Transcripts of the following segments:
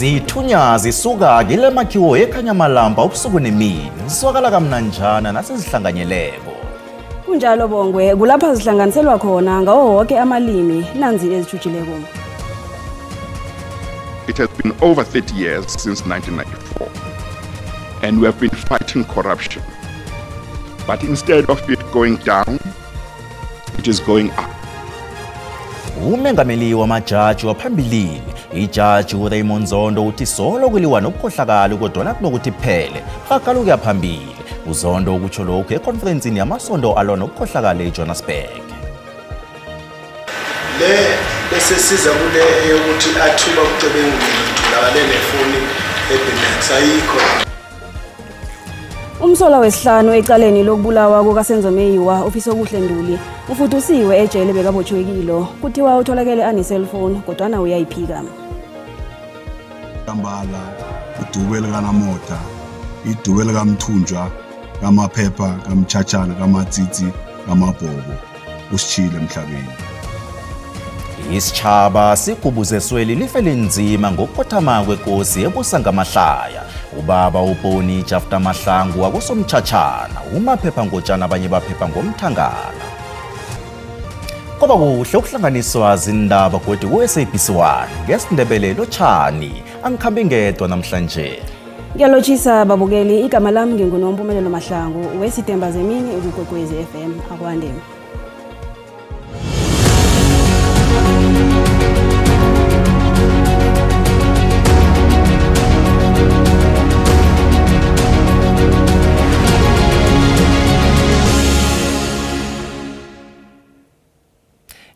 Zithunya zisuka kile makhiwo ekhanyamalamba ubusuku nemini ziswakala kamnanjana nasizihlanganyeleko. Kunjalo Bongwe, kulapha zihlanganiselwa khona ngawo wonke amalimi nanzi ezithutshileko. It has been over 30 years since 1994 and we have been fighting corruption. But instead of it going down, it is going up. Umengameli wamajaji waphambilini ijaji uRaymond Zondo uthi solo kuliwa nobukhohlakali kodwa kunokuthi kuphele qaqala ukuya phambili. uZondo ukutsho lokhu ekhonferensini yamasondo alwa nobukhohlakali eJohannesburg. Le bese siza kule yokuthi athuba ubugebengu kutholakale nefoni eBenax ayikho. Umsolwa wesihlanu ecaleni lokubulawa kukaSenzo Meyiwa uFisokuhle Ntuli ufudusiwe ejele bekabotshwe kilo. Kuthiwa utholakele ane-cellphone kodwana uyayiphika. Kambala idube likaNamotha, idube likaMthunjwa, kamaphepha, kamtshachana, kamatsitsi, kamabhobo usitshile emhlabeni. Isitshaba sigubuzesweli life linzima ngokukhothama kwenkosi ebusa ngamahlaya. Ubaba uBoni Jafta Mahlangu wakusomtshachana, umaphepha ngotshana abanye baphepha ngomthangala. Kwaba kuhle ukuhlanganiswa zindaba kodwa ku-SABC1 ngesiNdebele lotshani, angikhambi ngedwa namhlanje. Ngiyalotshisa babukeli, igama lami nginguNompumelelo Mahlangu wesitemba zemini ukuKwekwezi FM. Akwande.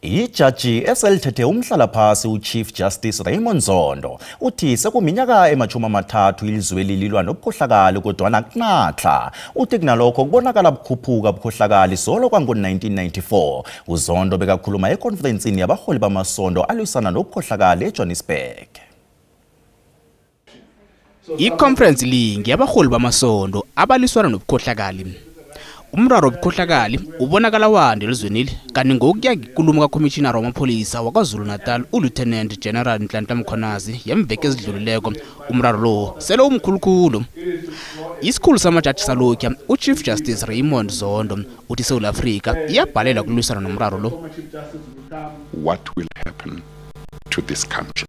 Ijaji eselithethe umhlalaphasi uChief Justice Raymond Zondo uthi sekuminyaka ema-30 ilizweli lilwa nobukhohlakali kodwana kunatlha. Uthi kunalokho kubonakala bukhuphuka bukhohlakali solo kwango-1994. uZondo bekakhuluma ekhonferensini yabaholi bamasondo alwisana nobukhohlakali eJohannesburg. I-conference le ngiyabaholi bamasondo abaliswana nobukhohlakali. Umraro wobukhohlakali ubonakala wande elizweneli kanti ngokuya ngenkulumo kaKhomishinara wamapholisa waKwaZulu-Natal uLieutenant General Nhlanhla Mkhwanazi yemveke ezidlulileko, umraro lo sele umkhulukhulu. Isikhulu samajaji salokya uChief Justice Raymond Zondo uthi South Africa iyabhalelwa kulwisana nomraro lo. What will happen to this country?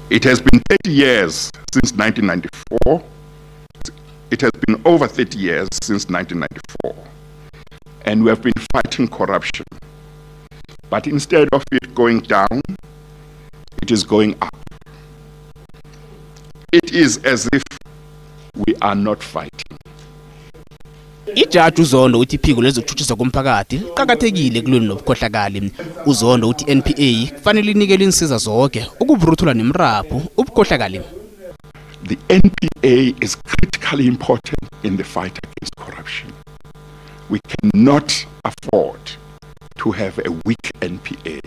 It has been 30 years since 1994. It has been over 30 years since 1994, and we have been fighting corruption. But instead of it going down, it is going up. It is as if we are not fighting. Ijaji uZondo uthi iphiko lezokuthuthukiswa komphakathi liqakathekile ekulweni nobukhohlakali. uZondo uthi NPA kufanele inikele insiza zonke ukuburuthula nemrapho ubukhohlakali. The NPA is critically important in the fight against corruption. We cannot afford to have a weak NPA.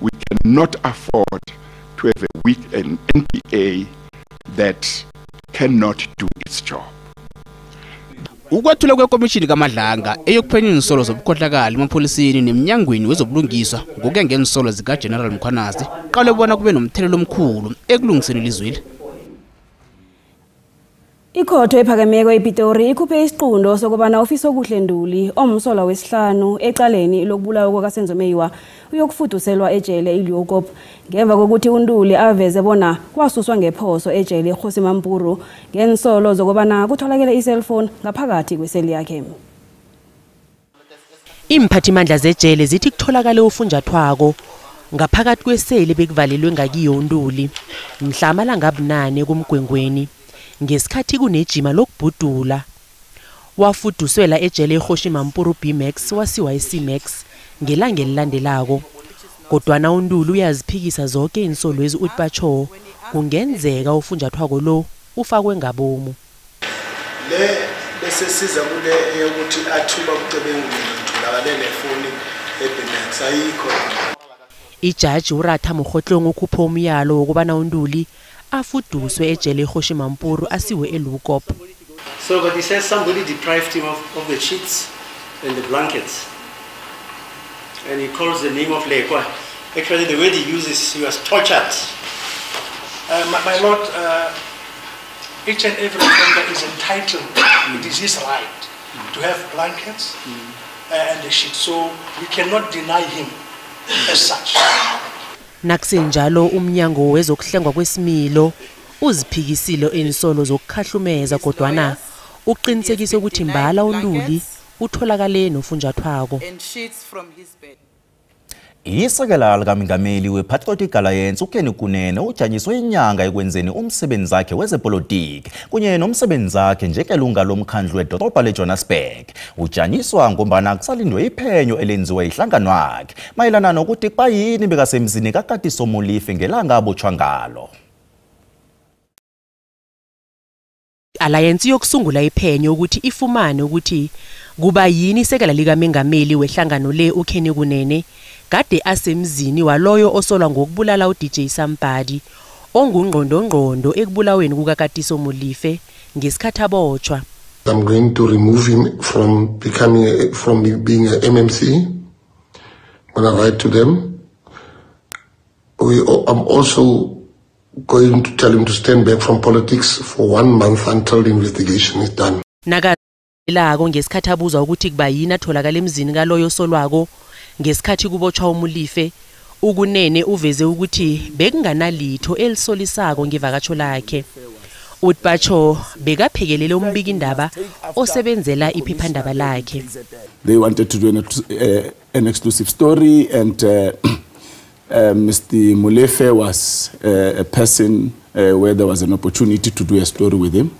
We cannot afford to have a weak NPA that cannot do its job. Ukwethulwa kwekomishini kaMadlanga eyokuphenya izinsolo zobukhohlakali emapholiseni nemnyangweni wezobulungiswa ngokuya ngeensolo zikaGeneral Mkhwanazi qale bona kube nomthelelo omkhulu ekulungiseni ilizweli. Ikhotho ephakemeko ePitori ikhuphe isiqundo sokubana uFisokuhle Ntuli omsolwa wesihlanu ecaleni lokubulawa kukaSenzo Meyiwa uyokufuduselwa ejele iLeeuwkop ngemva kokuthi uNtuli aveze bona wasuswa ngephoso ejele eKgosi Mampuru ngensolo zokubana kutholakele i-cellphone ngaphakathi kweseli yakhe. Imphathimandla zejele zithi kutholakale ufunjathwako ngaphakathi kweseli bekuvalelwe ngakiyo uNtuli mhla amalanga abunane kuMgwengweni ngesikhathi kunejima lokubhudula. Wafuduswela ejele eKgosi Mampuru B-Max wasiwa eC-Max ngelanga elilandelako. Kodwana uNtuli uyaziphikisa zonke insolwezi uthi batsho kungenzeka ufunjathwako lo ufakwe ngabomu. Le bese siza kule yokuthi athuba ubugebengu kutholakale nefoni eBenax ayikho. Ijaji uRatha Mokgotlong ukhuphe umyalo wokubana uNtuli afuduswe ejele eKgosi Mampuru asiwe eLeeuwkop. So but he says somebody deprived him of the sheets and the blankets. And he calls the name of Lekwa. Actually, the word he uses, he was tortured. My Lord, each and every offender is entitled, it is his right, to have blankets and a sheet. So we cannot deny him as such. Nakusenjalo umnyango wezokuhlengwa kwesimilo uziphikisile insolo zokukhahlumeza kodwana uqinisekise ukuthi mbala uNtuli utholakale nofunjathwako. Isekela likaMengameli wePatriotic Alliance uKenny Kunene ujanyiswe inyanga ekwenzeni umsebenzi wakhe wezepolitiki kunye nomsebenzi wakhe njengelunga lomkhandlu wedolobha leJohannesburg. Ujanyiswa ngombana kusalindwe iphenyo elenziwe ihlangano wakhe mayelana nokuthi kubayini bekasemzini kaKatiso Molefe ngelanga abotshwa ngalo. Alliance yokusungula iphenyo ukuthi ifumane ukuthi kuba yini isekela likaMengameli wehlangano le uKenny Kunene kade asemzini waloyo osolwa ngokubulala uDJ Sambadi ongungqondongqondo ekubulaweni kukaKatiso Molefe ngesikhathi abotshwa. I'm going to remove him from being a MMC. When I write to them, I'm also going to tell him to stand back from politics for 1 month until the investigation is done. Nakalako ngesikhathi abuzwa ukuthi kuba yini atholakala emzini kaloyo solwako ngesikhathi kubotshwa uMolefe, uKunene uveze ukuthi bekunganalitho elisolisako ngevakatsho lakhe. Uthi batsho bekaphekelele umbiki indaba osebenzela iphephandaba lakhe. They wanted to do an exclusive story, and Mr. Molefe was a person where there was an opportunity to do a story with him.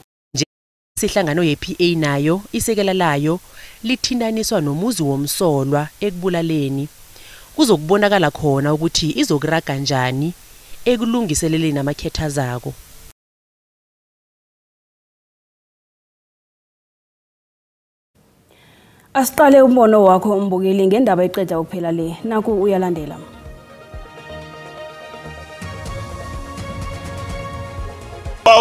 Sihlangano ye-PA nayo isekela layo lithintaniswa nomuzi womsolwa ekubulaleni. Kuzokubonakala khona ukuthi izokuraga njani ekulungiseleleni amakhetha zako. Asiqale umbono wakho umbukeli ngendaba eqeda ukuphela le. Naku uyalandela.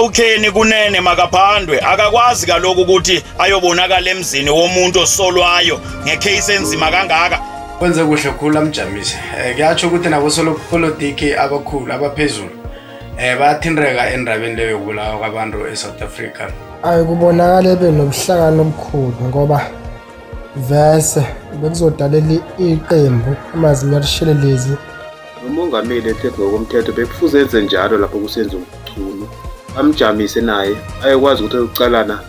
uKenny Kunene makaphandwe akakwazi kaloku ukuthi ayobonakala emzini womuntu osolwayo ngecase enzima kangaka. Kwenze kuhle khulu amjamise. Kuyatsho ukuthi nabo solopolitiki abakhulu abaphezulu bayathinteka endabeni leyo yokubulawa kwabantu eSouth Africa. Ayikubonakala benobuhlakani obukhulu ngoba vese bekuzodalela iqembu amazinyo alishelelezi. Umongameli ethe ngokomthetho bekufuze enze njalo lapho kusenza umchunu amjamise naye ayekwazi ukuthi ukucalana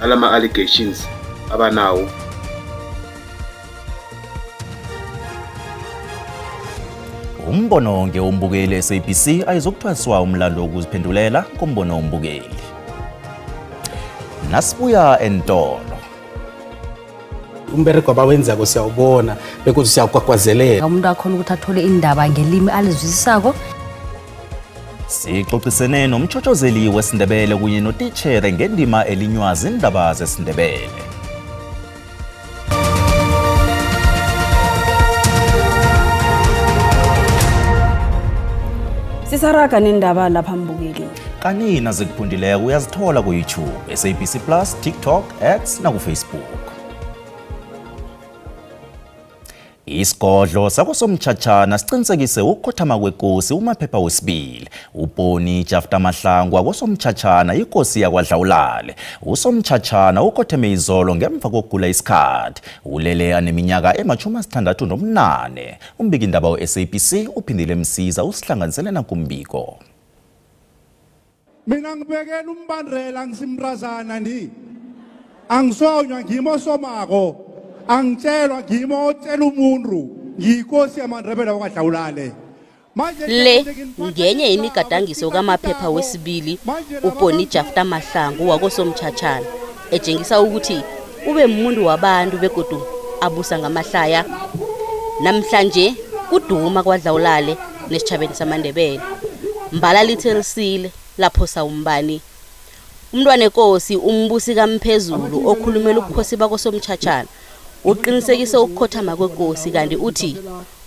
nalama allegations abanawo. Umbono ngeumbukeli SABC ayizokuthwaswa umlando wokuziphendulela kumbono umbukeli. Nasibuya entolo. Umbereko abawenzako siyawubona begodu siyawukwakwazelela. Umuntu akhona ukuthi athole indaba ngelimi alizwisisako. Sixoxisene nomtshotshozeli wesiNdebele kunye notitshere ngendima elinywa zindaba zesiNdebele. Sisaraga nendaba lapha mbukeli. Kanina zikuphundileko uyazithola ku-YouTube, SABC Plus, TikTok, X naku-Facebook. Isigodlo sakosomtjhatjhana siqinisekise ukukhothama kwekosi uMaphepha wesibili. uPoni Jafta Mahlangu akosomtjhatjhana ikosi yakwaDlawulale. Usomtjhatjhana ukhotheme izolo ngemva kokugula isikhathi. Ulele aneminyaka ema-68. Umbikindaba we-SABC uphindile Msiza usihlanganisele nakumbiko. Mina ngibekela umbandela ngisimrazana ndi. Angisonywa ngimosomako. Angitshelwa ngimotshela umuntu ngiyinkosi yamaNdebele wakwaDlawulale. Le ngenye imigadangiso kaMaphepha wesibili uPoni Jafta Mahlangu wakosomtjhatjhana etshengisa ukuthi ube umuntu wabantu begodu abusa ngamahlaya. Namhlanje kuduma kwaDlawulale nesitjhabeni samaNdebele. Mbala lithelisile lapho sawumbani. Umntwana enkosi umbusi kaMphezulu okhulumela ubukhosi bakosomtjhatjhana uqinisekise ukukhothama kwenkosi kanti uthi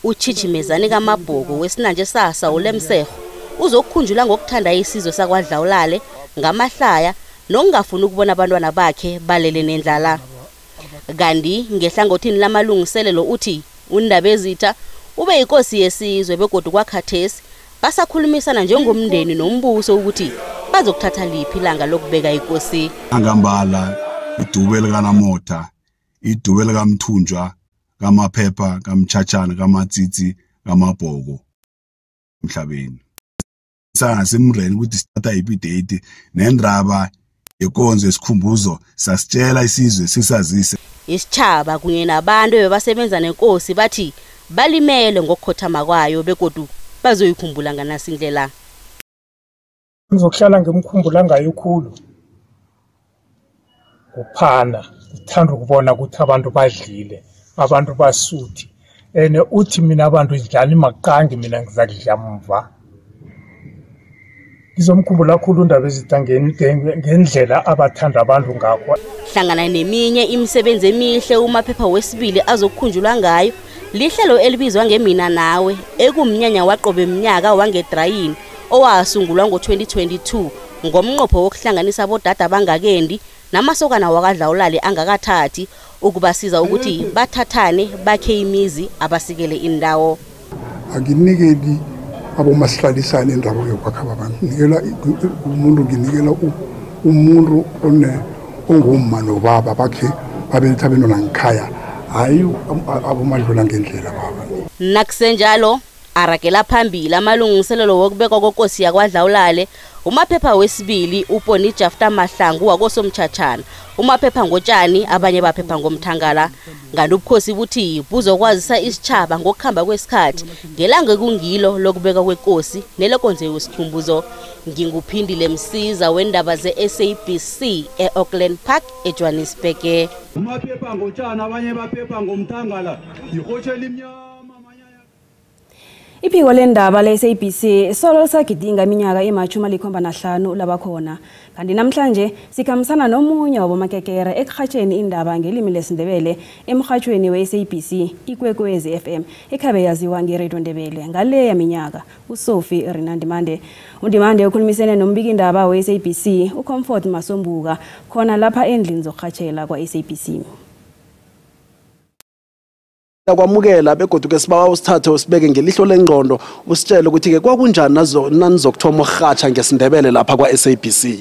uchichimezane kaMabhoko wesinanje sasa uLemseho uzokukhunjula ngokuthanda isizwe sakwaDlawulale ngamahlaya nokungafuni ukubona abantwana bakhe balele nendlala. Kanti ngehlangothini lamalungiselelo uthi uNdabezitha ube yinkosi yesizwe begodu kwakhathesi basakhulumisana njengomndeni nombuso ukuthi bazokuthatha liphi ilanga lokubeka inkosi. Angambala idube likaNamotha, idube likaMthunjwa, kaMaphepha, kaMtshatshana, kaMatsitsi, kaMabhoko emhlabeni. Sangasemreni ukuthi sithatha iphi date nendaba yekonzo yesikhumbuzo sasitshela isizwe sisazise. Isitjhaba kunye nabantu bebasebenza nenkosi bathi balimele ngokukhothama kwayo begodu bazoyikhumbula nganasi indlela. Ngizokuhlala ngimkhumbula ngayo khulu. Uphana, uthanda ukubona ukuthi abantu badlile, abantu basuthi. Ene uthi mina abantu idlani maqangi mina ngizakudla mva. Ngizomkhumbula khulu indaba ezitha ngendlela abathanda abantu ngakho. Hlangana neminye imisebenzi emihle uMaphepha wesibili azokukhunjulwa ngayo lihlelo elibizwa ngeMina Nawe ekumnyanya waqobe mnyaka wangedrayini owasungulwa ngo-2022 ngomnqopho wokuhlanganisa abodada abangakendi namasokana wakadlawulale angakathathi ukubasiza ukuthi bathathane bakhe imizi abasikele indawo. Anginikeli abomasihlalisane indaba yokwakha abantu, nginikela umuntu, nginikela umuntu ongumma nobaba bakhe babeletha abentwana ngikhaya, hayi abomadlula ngendlela baba. Nakusenjalo aragela phambili amalungiselelo wokubekwa kokosi yakwaDlawulale uMaphepha wesibili uPoni Jafta Mahlangu wakoSomtshatshana, uMaphepha ngotshani abanye baphepha ngomthangala. Kanti ubukhosi buthi buzokwazisa isitjhaba ngokukhamba kwesikhathi ngelanga ekungilo lokubekwa kwenkosi nelekonzo yesikhumbuzo. Nginguphindile Msiza wendaba ze-SABC e-Auckland Park eJohannesburg. Umaphepha ngotshani abanye baphepha ngomthangala yihotshela imnyama. Iphiko lendaba le-SABC solo lisagidinga iminyaka ema-75 labakhona. Kanti namhlanje sikhambisana nomunye wabomakekere ekuhatjheni indaba ngelimi lesiNdebele emrhatjhweni we-SABC Ikwekwezi FM ekhabe yaziwa ngeRadio Ndebele ngaleya minyaka, uSophie Rina Ndimande. UNdimande ukhulumisene nombikindaba we-SABC uComfort Masombuka khona lapha endlini zokurhatjhela kwa-SABC. Kwamukela begodu ke sibawa usithathe usibeke ngelihlo lengqondo usitshele ukuthi ke kwakunjani nanizokuthoma ukurhatsha ngesiNdebele lapha kwa-SABC.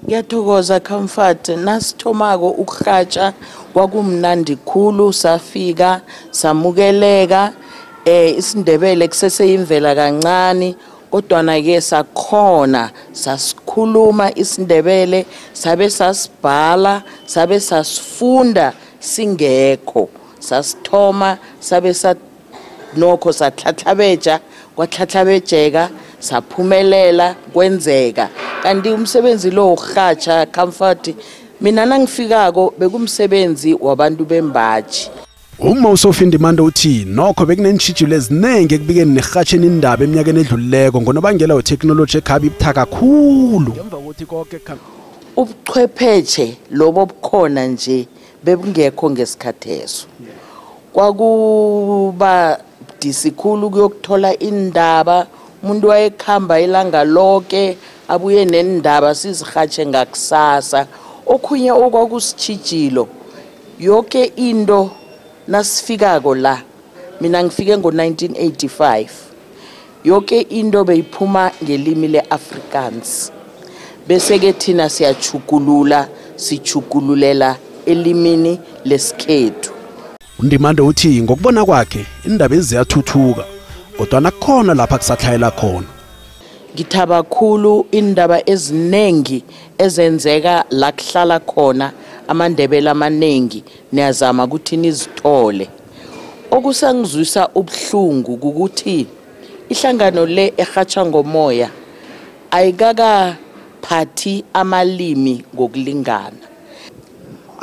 Ngiyathokoza Comfort. Nasithomako ukurhatsha kwakumnandi khulu, safika samukeleka. isiNdebele kuseseyimvela kancane, kodwana ke sakhona sasikhuluma isiNdebele, sabe sasibhala, sabe sasifunda singekho. Sasithoma sabe nokho satlhatlhabeja, kwatlhatlhabejeka, saphumelela, kwenzeka. Kanti umsebenzi lo wokurhatsha Comfort, mina nangifikako bekumsebenzi wabantu bembaji. Uma uSophie Ndimande uthi nokho bekunentshijilo eziningi ekubikeni nerhatsheni indaba eminyakeni edlulileko ngonobangela weteknoloji ekhabe ibuthaka kakhulu. Ubuchwepheshe lobo bukhona nje bebungekho ngesikhatheso. Kwakuba disikhulu ukuyokuthola indaba, umuntu wayekhamba ilanga lonke abuye nendaba sizihatshe ngakusasa. Okhunye okwakusitshijilo, yonke into nasifikako la, mina ngifike ngo-1985, yonke into beyiphuma ngelimi le-Afrikaans, bese ke thina siyachukulula, sichukululela elimini lesikhethu. uNdimande uthi ngokubona kwakhe indaba eziyathuthuka kodwa nakhona lapha kusatlhayela khona. Ngithaba khulu indaba ezinengi ezenzeka la kuhlala khona amaNdebele amaningi, niyazama ukuthi nizithole. Okusangizwisa ubuhlungu ukuthi ihlangano le ehatsha ngomoya ayikakaphathi amalimi ngokulingana.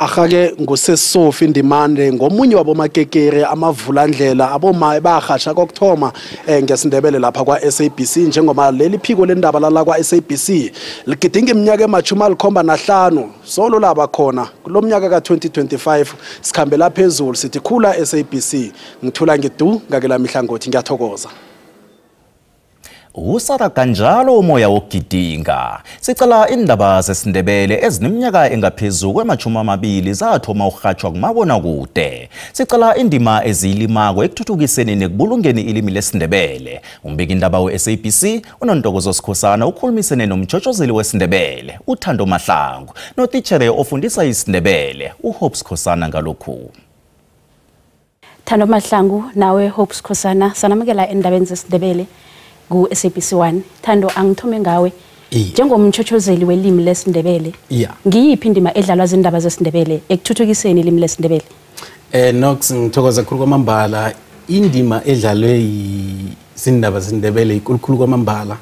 Ahake nguSophie Ndimande ngomunye wabomakekere amavulandlela aboma bahasha kokuthoma ngesiNdebele lapha kwa-SABC, njengoba leli phiko lendaba lala kwa-SABC ligidinga iminyaka ema-75 solo laba khona kulo mnyaka ka-2025. Sikhambela phezulu sithi khula SABC. Ngithula ngidu ngakela mihlangothi, ngiyathokoza. Usara kanjalo umoya wokugidinga. Sicala indaba zesiNdebele ezineminyaka engaphezulu kwema-20 zathoma ukurhatjhwa kumabonakude. Sicala indima eziyilimako ekuthuthukiseni nekubulungeni ilimi lesiNdebele. Umbikindaba we-SABC uNontokozo Sikhosana ukhulumisene nomtshotshozeli wesiNdebele uThando Mahlangu notitshere ofundisa isiNdebele uHope Sikhosana ngalokhu. Thando Mahlangu nawe Hope Sikhosana sanamukela endabeni zesiNdebele ku SABC 1. Thando, angithome ngawe njengomtshotshozeli welimi lesiNdebele. Ngiyiphi indima edlalwa zindaba zesiNdebele ekuthuthukiseni ilimi lesiNdebele? Nox, ngithokoza kakhulu kwamambala. Indima edlalwe izindaba zesiNdebele inkulu kwamambala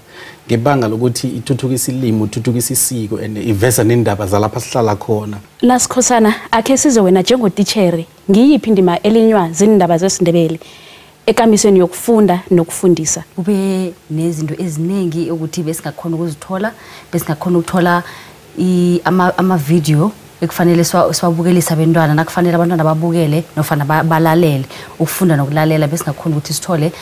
ngebanga lokuthi ithuthukisa ilimi, ithuthukisa isiko and iveza nendaba zalapha sihlala khona. Nasikhosana, akhe size wena njengotitshere, ngiyiphi indima elinywa zindaba zesiNdebele ekamisweni yokufunda nokufundisa? Kube nezinto eziningi ukuthi besingakhona ukuzithola, besingakhona ukuthola ama-video ekufanele siwabukelise abantwana, nakufanele abantwana babukele nofana balalele, ukufunda nokulalela besingakhona ukuthi sithole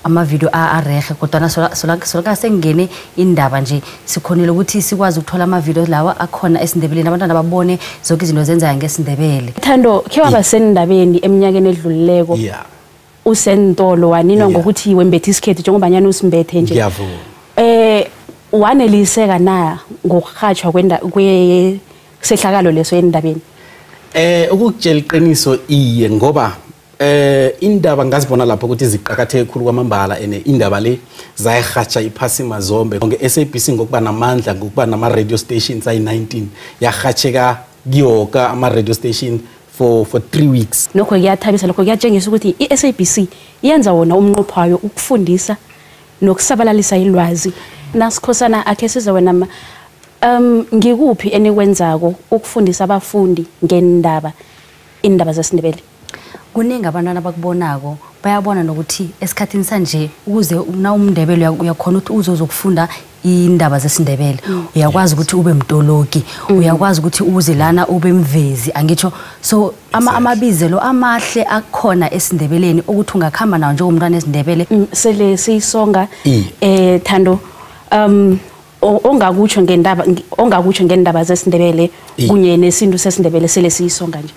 ama-video arehe, kodwana soloka sengene indaba nje sikhonile ukuthi sikwazi ukuthola ama-video lawa akhona esiNdebeleni, abantwana babone zonke izinto zenzayo ngesiNdebele. Thando, khe waba sendabeni eminyakeni edlulileko usentolo waninwa ngokuthi wembethe isikhethu njengobanyana usimbethe nje. Ngiyavuma. Waneliseka na ngokurhatjhwa kwesehlakalo leso endabeni? Ukukutshela iqiniso, iye, ngoba indaba ngazibona lapho ukuthi ziqakatheke khulu kwamambala ene indaba le zayihatsha iphasi mazombe. Nge-SABC ngokuba namandla, ngokuba nama-radio stations ayi-19 yahatsheka kiyoka ama-radio station for 3 weeks. Lokho kuyathabisa, lokho kuyatshengisa ukuthi i-SABC yenza wona umnqopho wayo ukufundisa nokusabalalisa ilwazi. Nasikhosana, akhe size wena, ngikuphi enikwenzako ukufundisa abafundi ngendaba indaba zesiNdebele? Kuningi abantwana abakubonako, bayabona nokuthi esikhathini sanje ukuze na umNdebele uyakhona ukuthi uze uzokufunda indaba zesiNdebele, uyakwazi ukuthi ube mtoloki, uyakwazi ukuthi uze lana ube mvezi, angitsho. So amabizelo amahle akhona esiNdebeleni ukuthi ungakhamba nawo njengomntwana esiNdebele. Sele siyisonga Thando, ongakutsho ngendaba, ongakutsho ngendaba zesiNdebele kunye nesintu sesiNdebele sele siyisonga nje?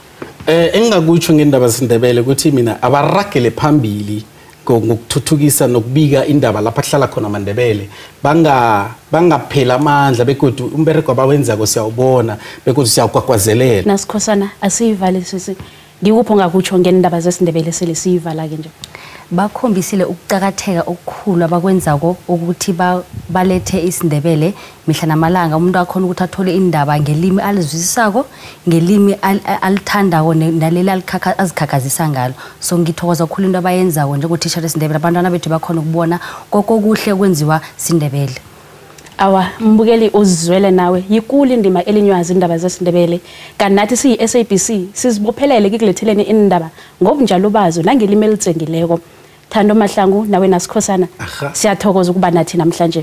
Engingakutsho ngendaba zesiNdebele ukuthi mina abaragele phambili ngokuthuthukisa nokubika indaba lapha kuhlala khona amaNdebele, bangaphela amandla begodu umbereko abawenzako siyawubona begodu siyawugwagwazelela. Nasikhosana, asiyivale sisi, ngikuphi ongakutsho ngendaba zesiNdebele sele siyivala ke nje? Bakhombisile ukuqakatheka okukhulu abakwenzako ukuthi balethe isiNdebele mihla namalanga, umuntu akhona ukuthi athole indaba ngelimi alizwisisako, ngelimi alithandako naleli azikhakhazisa ngalo. So ngithokoza kakhulu into abayenzako njengothisha lesiNdebele, abantwana bethu bakhona ukubona kokuhle kwenziwa siNdebele. Awa, mbukeli uzizwele nawe, yikulu indima elinywazi indaba zesiNdebele. Kanti nathi siyi-SABC sizibophelele kikuletheleni indaba ngobunjalo bazo nangelimi elitsengileko. Thando Mahlangu nawe Nasikhosana, siyathokoza ukuba nathi namhlanje.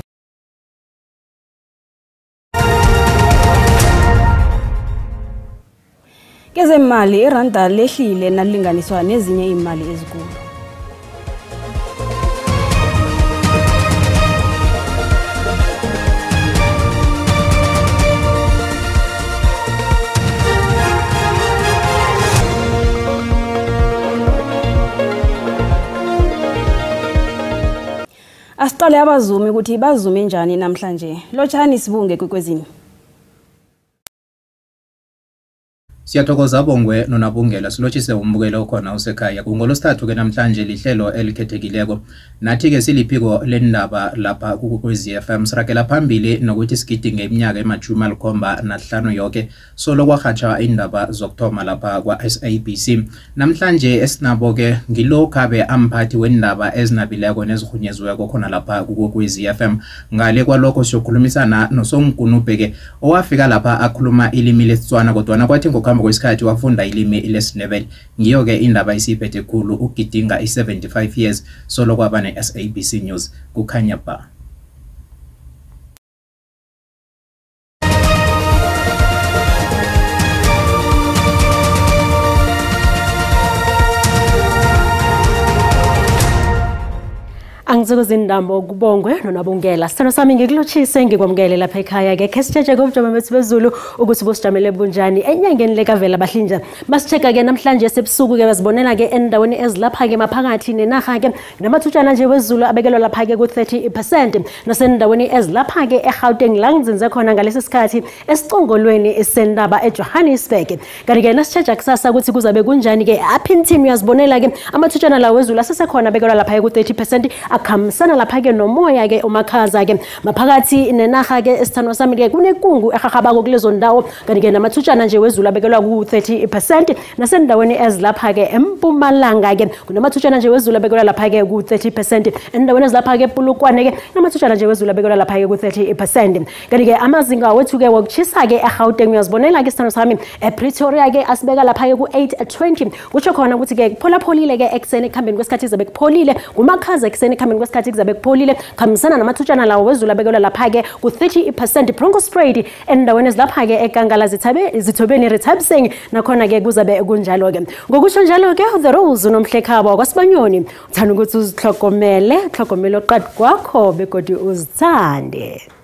Kezemali, iranda lehlile nalilinganiswa nezinye imali ezinkulu. Asiqale abazumi ukuthi bazume njani namhlanje. Lotshani sibunge kwekwezini. Siyathokoza Bongwe noNabungela, silotshise umbukelo okhona usekhaya. Kungolosithathu ke namhlanje lihlelo elikhethekileko. Nathi ke siliphiko lendaba lapha kuKwekwezi FM sirakela phambili nokuthi sigidinge iminyaka ema-75 yoke solo kwahatsha indaba zokuthoma lapha kwa-SABC. Namhlanje esinabo ke ngilokhu amphathi wendaba ezinabileko nezirhunyeziweko khona lapha kuKwekwezi FM. Ngale kwalokho siyokhulumisana noSomgunubhe ke owafika lapha akhuluma ilimi lesiTswana kodwana kwathi ngokuhamba kwesikhathi wafunda ilimi lesiNdebele. Ngiyo ke indaba isiphethe khulu ukugidinga i-75 years solo kwaba ne-SABC News. Kukhanya ba. Ngithokozindambo kubongwe nonabungela. Sithando sami ngikulotshise ngikwamukele lapha ekhaya ke khe sitshetshe ngobujamo bethu bezulu ukuthi busijamele bunjani enyangeni lekavela bahlinja. Basicheka ke namhlanje sebusuku ke bazibonela ke endaweni ezilapha ke maphakathi nenarha ke namathutshana nje wezulu abekelwa lapha ke ku-30% nasendaweni ezilapha ke eGauteng la ngizinze khona ngalesi sikhathi esicongolweni sendaba eJohannesburg. Kanti ke nasitsheja kusasa ukuthi kuzabe kunjani ke Upington uyazibonela ke amathutshana la wezulu asesekhona abekelwa lapha ku-30% akhambisana lapha ke nomoya ke umakhaza ke maphakathi nenarha ke esithandwa sami ke kunekungu erharhabako kulezo ndawo kanti ke namathutshana nje wezulu abekelwa ku-30% nasendaweni ezilapha ke eMpumalanga ke kunamathutshana nje wezulu abekelwa lapha ke ku-30% endaweni ezilapha ke ePolokwane ke namathutshana nje wezulu abekelwa lapha ke ku-30% kanti ke amazinga wethu ke wokuchisa ke eGauteng uyazibonela ke sithando sami ePretoria ke asibeka lapha ke ku-820 kutsho khona ukuthi ke kupholapholile ke ekuseni ekuhambeni kwesikhathi kuzabe kupholile kumakhaza ekuseni ekuhambeni kwesikhathi kuzabe kupholile khambisana namathutshana lawo wezulu abekelwa lapha ke ku-30% Bronkhorstspruit endaweni ezilapha ke eKangala zithobeni Rethabiseng nakhona ke kuzabe kunjalo ke ngokusho njalo ke the rules unomhlekhabo kwaSibanyoni uthanda ukuthi uzihlogomele hlogomele oqadi kwakho begodi uzithande.